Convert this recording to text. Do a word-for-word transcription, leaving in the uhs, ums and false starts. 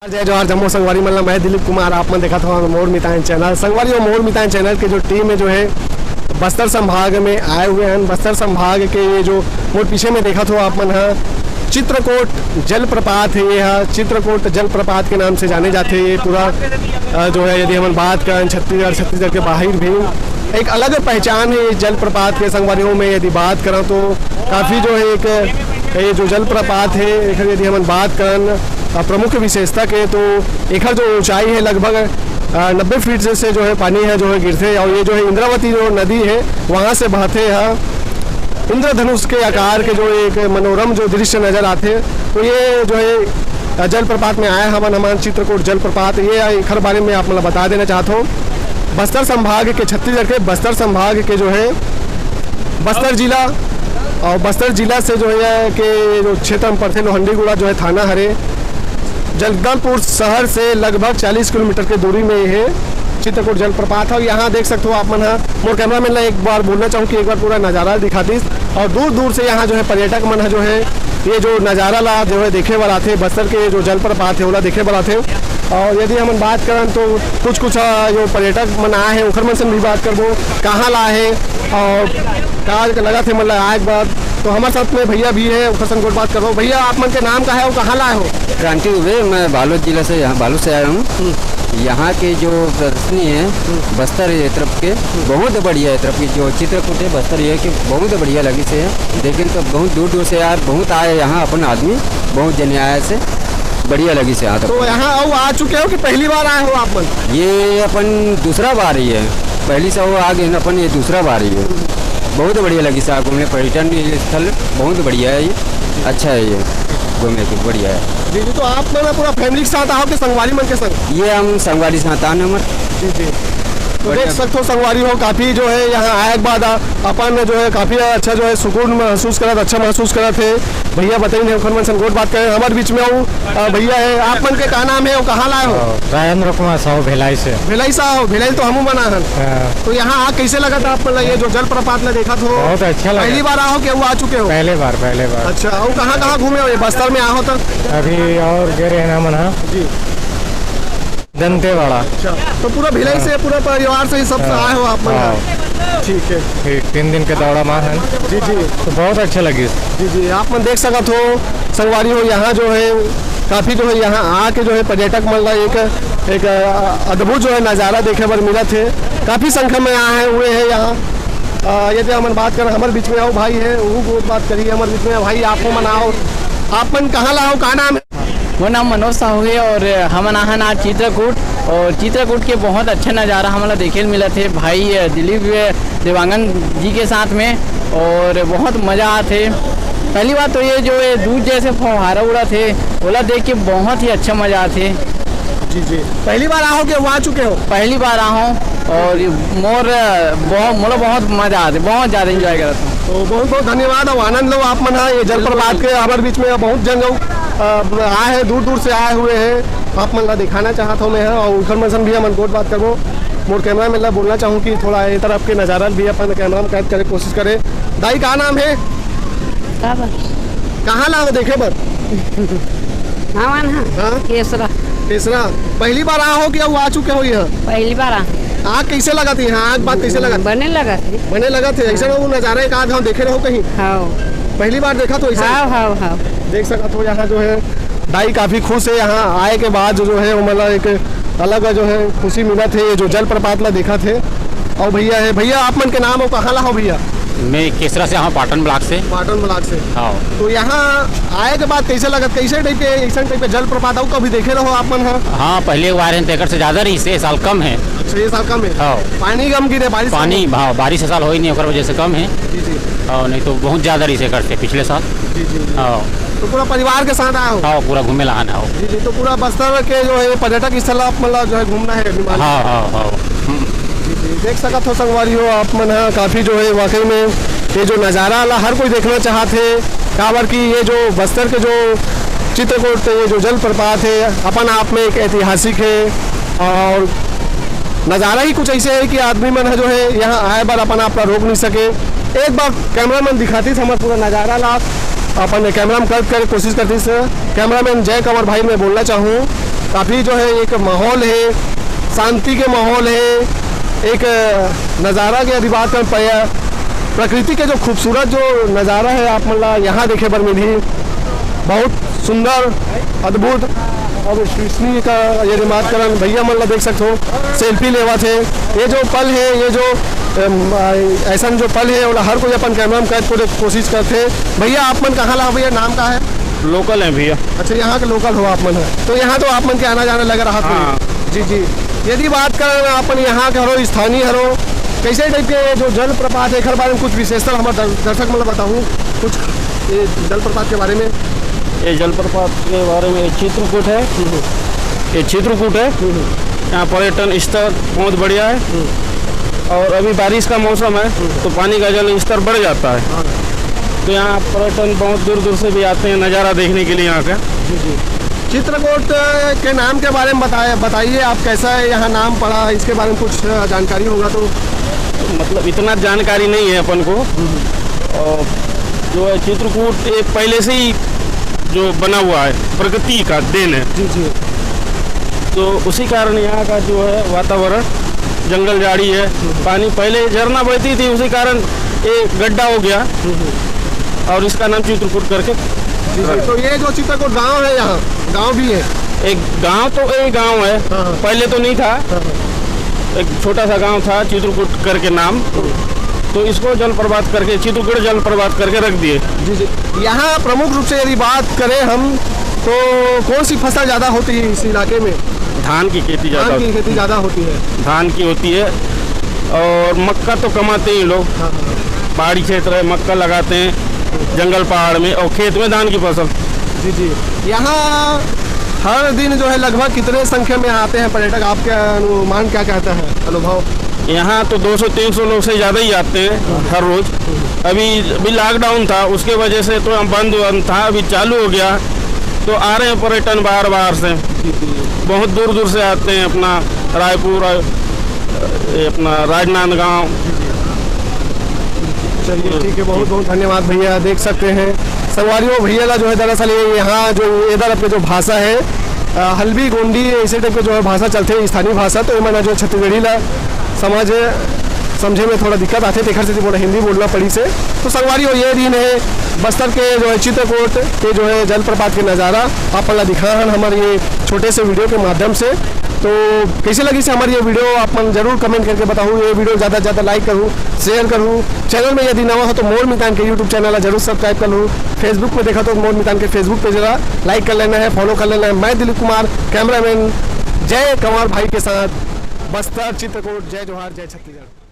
जय जोहार, जम्मो संगवारी मन ला। मैं दिलीप कुमार, आप मन देखत हव मोर मितान चैनल। संगवारी हो, मोर मितान चैनल के जो टीम है जो है बस्तर संभाग में आए हुए हैं। बस्तर संभाग के ये जो मोर पीछे में देखत हो आप मन ह, चित्रकूट जलप्रपात है। ये ह चित्रकूट जलप्रपात के नाम से जाने जाते हैं। ये पूरा अ, जो है, यदि हमन बात करन छत्तीसगढ़, छत्तीसगढ़ के बाहर भी एक अलग पहचान है ये जलप्रपात के। संगवारी हो, मैं यदि बात करूँ तो काफ़ी जो है एक ये जो जलप्रपात है, एकर यदि हमन बात करन अ, प्रमुख विशेषता के, तो एकर जो ऊंचाई है लगभग अ, नब्बे फीट से, से जो है पानी है जो है गिरथे, और ये जो है इंद्रावती जो नदी है वहाँ से बहथे है। इंद्रधनुष के आकार के जो एक मनोरम जो दृश्य नजर आथे, तो ये जो है अ, जलप्रपात में आए हमन, हमन चित्रकूट जलप्रपात, ये एकर बारे में आप मन ला बता देना चाहत हूँ। बस्तर संभाग के, छत्तीसगढ़ के बस्तर संभाग के जो है बस्तर जिला, और बस्तर जिला से जो है के जो क्षेत्र में पड़थे लोहंडीगुड़ा जो है थाना हरे, जगदलपुर शहर से लगभग चालीस किलोमीटर के दूरी में ये चित्रकूट जलप्रपात है। और यहाँ देख सकते हो आप मन ह, मोर कैमरामैन ला एक बार बोलना चाहूँ कि एक बार पूरा नज़ारा दिखा दीस। और दूर दूर से यहाँ जो है पर्यटक मन ह जो है ये जो नज़ारा ला जो है देखे बर आथे, बस्तर के जो जलप्रपात है ओला देखे बर आथे। और यदि हमन बात करन तो कुछ कुछ अ, जो पर्यटक मन आए हैं ओखर मन से भी बात करबो, कहाँ ला है और का लगत है मन ला आए के बाद। तो हमारे साथ में भैया भी है, ओखर संग गोठ बात करबो। भैया, आप मन के नाम का है और कहाँ ला हो? क्रांति दुबे, मैं बालोद जिला से, यहाँ बालोद से आया हूँ। यहाँ के जो प्रदर्शनी है बस्तर ये तरफ के, बहुत बढ़िया है। तरफ की जो चित्रकूट है बस्तर ये के, बहुत बढ़िया लगी से है। लेकिन तो बहुत दूर दूर से यार बहुत आए यहाँ अपन आदमी, बहुत जने आए से, बढ़िया लगी से यहाँ तक। तो यहाँ आओ, आ चुके हो कि पहली बार आए हो आप मन? ये अपन दूसरा बार ही है, पहली से वो आ गए ना अपन, ये दूसरा बार ही है। बहुत बढ़िया लगी से घूमने, पर्यटन स्थल बहुत बढ़िया है ये, अच्छा है ये घूमने के, बढ़िया है। जी जी, तो आप मन पूरा फैमिली के साथ आओ कि संगवारी मन के संग? ये हम संगवारी साथ आन हमर। जी जी। तो बढ़िया। देख सकते हो संगवारी हो, काफ़ी जो है यहाँ आए के बाद आ, अपन जो है काफ़ी अच्छा जो है सुकून महसूस करत, अच्छा महसूस करत है। भैया बताइन है, ओखर मन संग गोठ बात करें। हमारे बीच में वो अ, भैया है, आप मन के का नाम है और कहाँ लाए हो? राजेंद्र कुमार साहू, भिलाई से। भिलाई से आओ, भिलाई तो हमू बना हन। हाँ। तो यहाँ आ कैसे लगा था आप मन ला, ये जो जलप्रपात ला देखा थो? बहुत अच्छा लगा। पहली बार आओ कि वो आ चुके हो? पहले बार, पहले बार। अच्छा, और कहाँ कहाँ घूमे हो ये बस्तर में आओ तो? अभी और गे रहे ना मन, हाँ। जी। दंतेवाड़ा। अच्छा, तो पूरा भिलाई से, पूरा परिवार से ही सब हाँ। आए हो आप मन? हाँ। ठीक है। ये तीन दिन के दौरा मा है। जी जी। तो बहुत अच्छा लगिस। जी जी, आप मन देख सकत हो संगवारी हो, यहाँ जो है काफ़ी जो है यहाँ आके जो है पर्यटक मन ला एक एक अ, अद्भुत जो है नज़ारा देखे बर मिलत है। काफ़ी संख्या में आए हुए हैं यहाँ। अ, यदि हमन बात करन, हमारे बीच में आओ भाई है, वो बहुत बात करिए हमारे बीच में। भाई, आपको मन आओ, आप मन कहाँ ला हो, का नाम है? मोर नाम मनोज साहू है और हमन आहन आज चित्रकूट, और चित्रकूट के बहुत अच्छा नज़ारा हमन ला देखे ल मिलत है भाई दिलीप देवांगन जी के साथ में, और बहुत मज़ा आथे। पहली बात तो ये जो ये दूध जैसे फुहारा उड़त हे, ओला देख के बहुत ही अच्छा मज़ा आथे। जी जी। पहली बार आओ कि वो आ चुके हो? पहली बार आहूँ और ये मोर बहुत, मोला बहुत मज़ा आथे, बहुत ज़्यादा एंजॉय करत हूँ। तो बहुत बहुत धन्यवाद और आनंद लो आप मन ह। ये जलप्रपात के हमारे बीच में बहुत जन लोग अ, आए हैं, दूर दूर से आए हुए हैं। आप मन ला दिखाना चाहत हूँ मैं ह, और उखर मन सन भी हमन गोठ बात करबो। मोर कैमरा मैन ला बोलना चाहूँ कि थोड़ा ये तरफ के नज़ारा भी अपन कैमरा में कैद करे कोशिश करे। दाई, का नाम है? का बा? कहाँ ला हो देखे बर? हमन ह? हाँ? केसरा। केसरा। पहली बार आ हो कि अउ आ चुके हो यहाँ? पहली बार आ। आग कैसे लगत है यहाँ? आग बात कैसे लगत? बने लगत है। बने लगत है। ऐसा वो नज़ारा एक आध हम देखे रहो कहीं? हाँ। पहली बार देखा तो ऐसा? हाँ, हाँ, हाँ। देख सकत हो यहाँ जो है दाई काफ़ी खुश है। यहाँ आए के बाद जो है वो मतलब एक अलग जो है खुशी मिलत है, ये जो जलप्रपात ला देखत है। और भैया है, भैया आप मन के नाम हो, कहाँ ला हो भैया? मैं केसरा से, हाँ, पाटन ब्लॉक से। पाटन ब्लॉक से। हाँ। तो यहाँ आए के बाद कैसे लगत, कैसे टाइप के, ऐसा टाइप के जलप्रपात और कभी देखे रहो आप मन? हाँ, हाँ, पहले एक बार है, तो एकर से ज़्यादा रही से, साल कम है। अच्छा, ये साल कम है। हाँ। पानी कम गिरे, बारिश कम पानी, है। हाँ, बारिश इस साल हो ही नहीं, ओकर वजह से कम है। जी जी। और नहीं तो बहुत ज़्यादा रही से एकर से पिछले साल। जी जी जी। हाँ। तो पूरा परिवार के साथ आए हो? हाँ, पूरा घूमे ला आना हो। जी जी। तो पूरा बस्तर के जो है पर्यटक स्थल आप मतलब जो है घूमना है अभी मान हाँ हाँ हाँ। हम्म। जी जी। देख सकत हो संगवारी हो आप मन ह, काफ़ी जो है वाकई में ये जो नज़ारा ला हर कोई देखना चाहत है, काबर कि ये जो बस्तर के जो चित्रकूट ये जो जलप्रपात है अपन आप में एक ऐतिहासिक है। और नज़ारा ही कुछ ऐसे है कि आदमी मन ह जो है यहाँ आए बर अपन आप ला रोक नहीं सके। एक बार कैमरा मैन दिखातीस हमर पूरा नज़ारा ला, अपन कैमरा में कैद करे कोशिश करतीस। कैमरा मैन जय कंवर भाई, मैं बोलना चाहूँ काफ़ी जो है एक माहौल है, शांति के माहौल है, एक नज़ारा के यदि बात करन, प्रकृति के जो खूबसूरत जो नज़ारा है आप मन ला यहाँ देखे बर मिलही। बहुत सुंदर, अद्भुत। अब कृष्णी का यदि बात करन, भैया मन ला देख सकत हो, सेल्फी लेवत हे। ये जो पल है, ये जो अम, आ, ऐसा जो पल है, ओला हर कोई अपन कैमरा में कैद करे कोशिश करथे। भैया, आप मन कहाँ ला हो भैया, नाम का है? लोकल है भैया। अच्छा, यहाँ के लोकल हो आप मन ह। तो यहाँ तो आप मन के आना जाना लगा रहा था। हाँ। जी जी। यदि बात करन अपन यहाँ के हरो, स्थानीय हरो, कैसे टाइप के ये जो जलप्रपात है, एकर बारे में कुछ विशेषता हमारे दर-, दर्शक मन ला बताहू कुछ, ये जलप्रपात के बारे में। ये जलप्रपात के बारे में, ये चित्रकूट है। ये चित्रकूट है। यहाँ पर्यटन स्थल बहुत बढ़िया है। और अभी बारिश का मौसम है, तो पानी का जल स्तर बढ़ जाता है। तो यहाँ पर्यटन बहुत दूर दूर से भी आते हैं नज़ारा देखने के लिए यहाँ का। जी जी। चित्रकूट के नाम के बारे में बताए बताइए, आप कैसा है यहाँ नाम पड़ा, इसके बारे में कुछ जानकारी होगा तो। मतलब, इतना जानकारी नहीं है अपन को। और जो है चित्रकूट, एक पहले से ही जो बना हुआ है, प्रकृति का देन है। जी जी। तो उसी कारण यहाँ का जो है वातावरण, जंगल झाड़ी है, पानी पहले झरना बहती थी, उसी कारण ये गड्ढा हो गया और इसका नाम चित्रकूट करके। जी जी। तो ये जो चित्रकूट गांव है, यहाँ गांव भी है? एक गांव तो एक गांव है। हाँ, हाँ। पहले तो नहीं था। हाँ, हाँ। एक छोटा सा गांव था चित्रकूट करके नाम, तो इसको जलप्रपात करके, चित्रकूट जलप्रपात करके रख दिए। जी जी। यहाँ प्रमुख रूप से यदि बात करें हम, तो कौन सी फसल ज़्यादा होती है इस इलाके में? धान की खेती ज़्यादा धान की होती है। खेती ज़्यादा होती है। धान की होती है और मक्का तो कमाते ही लोग। हाँ, हाँ। पहाड़ी क्षेत्र है, मक्का लगाते हैं जंगल पहाड़ में, और खेत में धान की फसल। जी जी। यहाँ हर दिन जो है लगभग कितने संख्या में आते हैं पर्यटक, आपके अनुमान क्या कहता है, अनुभव? यहाँ तो दो सौ तीन सौ लोग से ज़्यादा ही आते हैं हर रोज़। अभी अभी लॉकडाउन था, उसके वजह से तो हम बंद बंद था, अभी चालू हो गया, तो आ रहे हैं पर्यटन बाहर बाहर से। जी जी। बहुत दूर दूर से आते हैं, अपना रायपुर, ये अपना राजनांदगांव। चलिए, ठीक है, बहुत बहुत धन्यवाद भैया। देख सकते हैं संगवारी हो, भैया ला जो है दरअसल ये यहाँ जो इधर अपने जो भाषा है, अ, हल्बी गोंडी, ऐसे टाइप के जो है भाषा चलथे, स्थानीय भाषा, तो ये मन जो छत्तीसगढ़ी ला समझ समझे में थोड़ा दिक्कत आथे, तेखर सेती मोला हिंदी बोलना पड़िस हे। तो संगवारी हो, ये दिन है बस्तर के जो है चित्रकूट के जो है जलप्रपात के नज़ारा आप मन ला दिखा हन हमर ये छोटे से वीडियो के माध्यम से। तो कैसे लगिस हे हमर ये वीडियो, आप मन जरूर कमेंट करके बताहू। ये वीडियो ज़्यादा से ज़्यादा लाइक करहू, शेयर करहू। चैनल में यदि नवा हो तो मोर मितान के यूट्यूब चैनल ला जरूर सब्सक्राइब कर लू। फेसबुक में देखा तो मोर मितान के फेसबुक पेज ला लाइक कर लेना है, फॉलो कर लेना है। मैं दिलीप कुमार, कैमरामैन जय कंवर भाई के साथ बस्तर चित्रकूट। जय जोहार, जय छत्तीसगढ़।